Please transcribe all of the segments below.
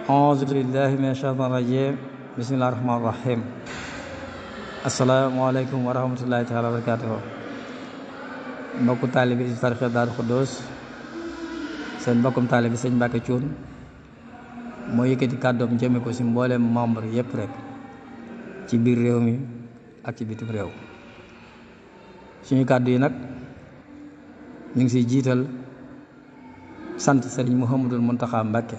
auzu billahi mina shaytaani rajiim bismillahi rahmaani rahiim asalaamaaleykum wa rahmatullahi taala wa barakaatuhu mbokku taalibi Hizbut Tarqiyyah Daaru Xudoos seen mbokkum taalibi sëñ Mbàkke Cuun moo yëkkati kàddoom jëme ko ci mbooleem membre yëpp rek ci biir réew mi ak ci bitim réew. suñu kàddu yi nag ñu ngi ciy jiital sant sëriñ Mouhamadul Muntaxa Mbàkke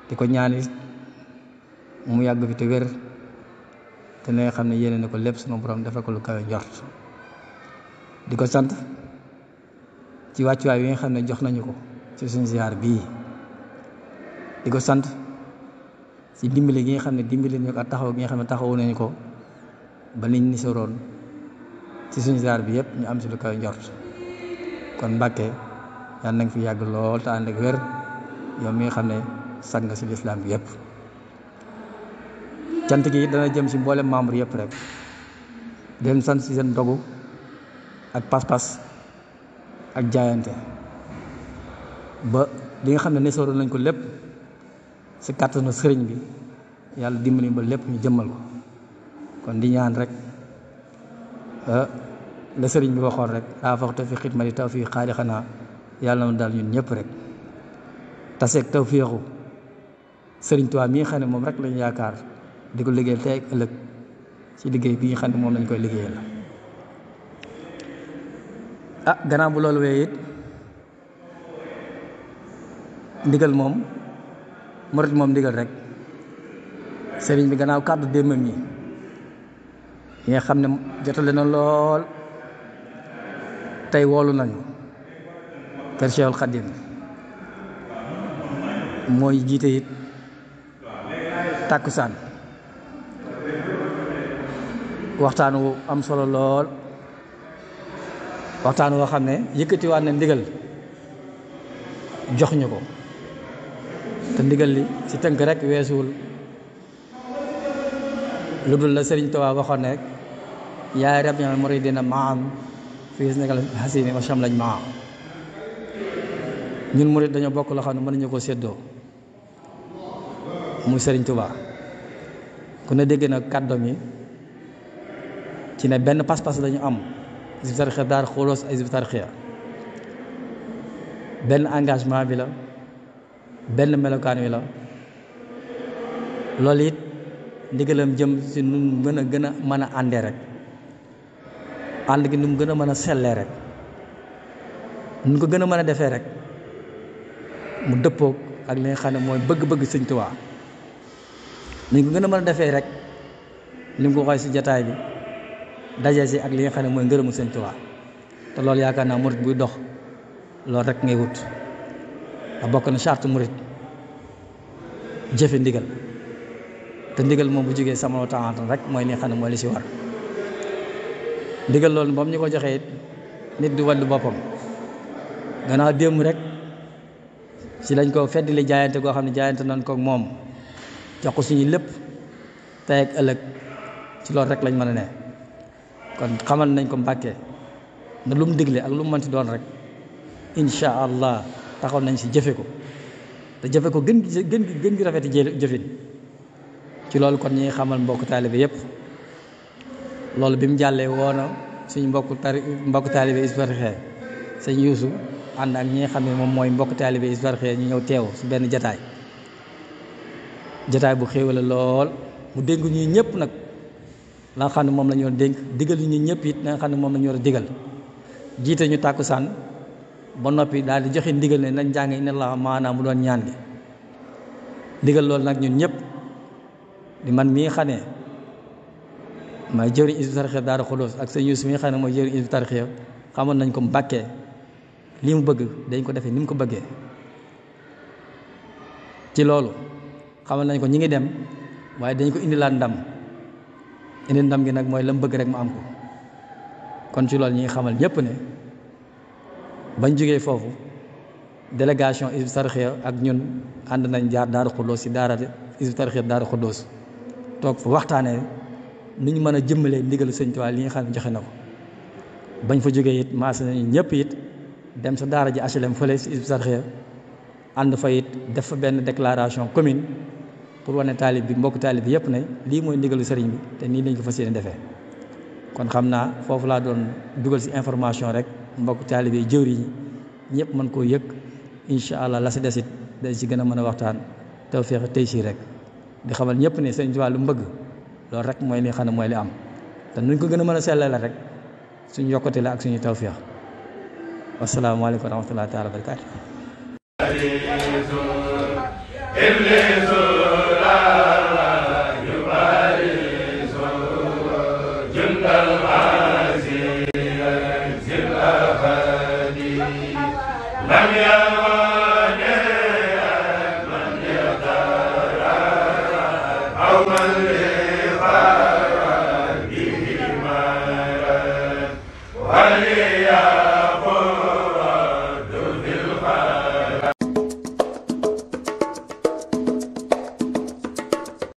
di ko ñaani mu yàgg fi te wér te ne nga xam ne yéene na ko lépp sunu borom defal ko lu kawe njort. di ko sant ci wàccuwaay wi nga xam ne jox nañu ko ci suñu ziar bii. di ko sant ci dimbali gi nga xam ne dimbali nañu ko ak taxaw gi nga xam ne taxawu nañu ko ba niñ ni soroon ci suñu ziar bi yëpp ñu am ci lu kawe njort. kon Mbàkke yàlla na nga fi yàgg lool te ànd ak wér yow mi nga xam ne sag nga ci lislaam bi yëpp. cant gi dana jëm ci mboolem membre yëpp rek di leen sant ci seen dogu ak pas-pas ak jaayante ba li nga xam ne nesoroon nañ ko lépp ci kàttanu sëriñ bi yàlla dimbali ba lépp ñu jëmmal ko. kon di ñaan rek la sëriñ bi waxoon rek daa faxte fi xidmati tawfiq xaari xanaa yàlla na daal ñun ñëpp rek taseeg tawfiixu sëriñ Tuubaa mi nga xam ne moom rek lañu yaakaar di ko liggéeyal tey ak ëllëg ci liggéey bi nga xam ne moom lañ koy liggéeyal. gannaaw bu loolu wee it ndigal moom murit moom ndigal rek sëriñ bi gannaaw kàddu démmam yi nga xam ne jotale na lool tey woolu nañu kër Cheikhul Khadim mooy jiite it tàkkusaan waxtaan wu am solo lool waxtaan woo xam ne yëkkatiwaat na ndigal jox ñu ko te ndigal li ci tënk rek weesuwul lu dul la Sëriñ Tuubaa waxoon ne rek yaay rabial muridina maam fii Sénégal hasini wa sham lañ maam ñun murid dañoo bokk loo xam ne mën nañu ko séddoo muy Sëriñ Tuubaa ku ne dégg na kàddoom yi ci ne benn pas-pas lañu am Hizbut Tarqiyyah Daaru Xudoos ay Hizbut Tarqiyyah benn engagement bi la benn melokaan wi la loolu it ndigalam jëm si nu mu gën a mën a àndee rek ànd gi nu mu gën a mën a sellee rek nu ko gën a mën a defee rek mu dëppoog ak li nga xam ne mooy bëgg-bëgg Sëñ Tuubaa ni ko gën a mën a defee rek li mu ko waxee si jataay bi daje si ak li nga xam ne mooy ngërëmu Sëñ Tuubaa te loolu yaakaar naa murit buy dox loolu rek ngay wut a bokk na charte murit jëfe ndigal te ndigal moom bu jógee sama taatan rek mooy li nga xam ne mooy li si war ndigal loolu moom ñu ko joxee it nit du wàllu boppam gannaaw démb rek si lañ ko fedd li jaayante goo xam ne jaayante nañ ko moom jox ko suñu lépp tey ak ëllëg ci loolu rek lañ mën a ne kon xamal nañ ko Mbàkke na lu mu digle ak lu mu mënti doon rek insha allah taxaw nañ si jëfe ko te jëfe ko gën gi rafeti jëfin ci loolu kon ñi xamal mbokk taalibe yépp loolu bi mu jàllee woona suñu mbokk taalibe Hizbut Tarqiyyah sëñ Yuusu ànd ak ñi nga xam ne moom mooy mbokk taalibe Hizbut Tarqiyyah ñu ñëw teew si benn jataay bu xéewale lool mu dénk ñuy ñëpp nag la nga xam ne moom la ñu war a dénk digal ñu ñëpp it la nga xam ne moom la ñu war a digal jiite ñu tàkkusaan ba noppi daal di joxe ndigal ne nañ jàng inna Allaha maanaa mu doon ñaan gi ndigal loolu nag ñun ñëpp di man mii xam ne may jëwriñ Hizbut Tarqiyyah Daaru Xudoos ak sëñ Yuusu mi nga xam ne mooy jëwriñ Hizbut Tarqiyyah xamoon nañ ko Mbàkke li mu bëgg dañ ko defee ni mu ko bëggee ci loolu xamal nañ ko ñi ngi dem waaye dañ ko indilaat ndam indi ndam gi nag mooy la mu bëgg rek mu am ko kon ci loolu ñi ngi xamal ñëpp ne bañ jógee foofu délégation Hizbut Tarqiyyah ak ñun ànd nañ jaar Daaru Xudoos si daara Hizbut Tarqiyyah Daaru Xudoos toog fa waxtaanee nu ñu mën a jëmmalee ndigalu Sëñ Tuubaa li nga xam ne joxe na ko bañ fa jógee it maas nañu ñëpp it dem sa daara ji HLM fële si Hizbut Tarqiyyah ànd fa it def fa benn déclaration commune pour wane taalib bi mbokk taalib bi yëpp ne lii mooy ndigalu sëriñ bi te nii lañ ko fas yéene defee. kon xam naa foofu laa doon dugal si information rek mbokk taalib yi jëwriñ ñëpp mën koo yëg incha allah la si desit dañ si gën a mën a waxtaan tawfeex tey si rek di xamal ñëpp ne sëriñ Tuubaa lu mbëgg loolu rek mooy li xam ne mooy li am te nuñ ko gën a mën a sellale rek suñu yokkute la ak suñu tawfeex. wasalaamaaleykum wa rahmatullahi taala wa barakaatu. lam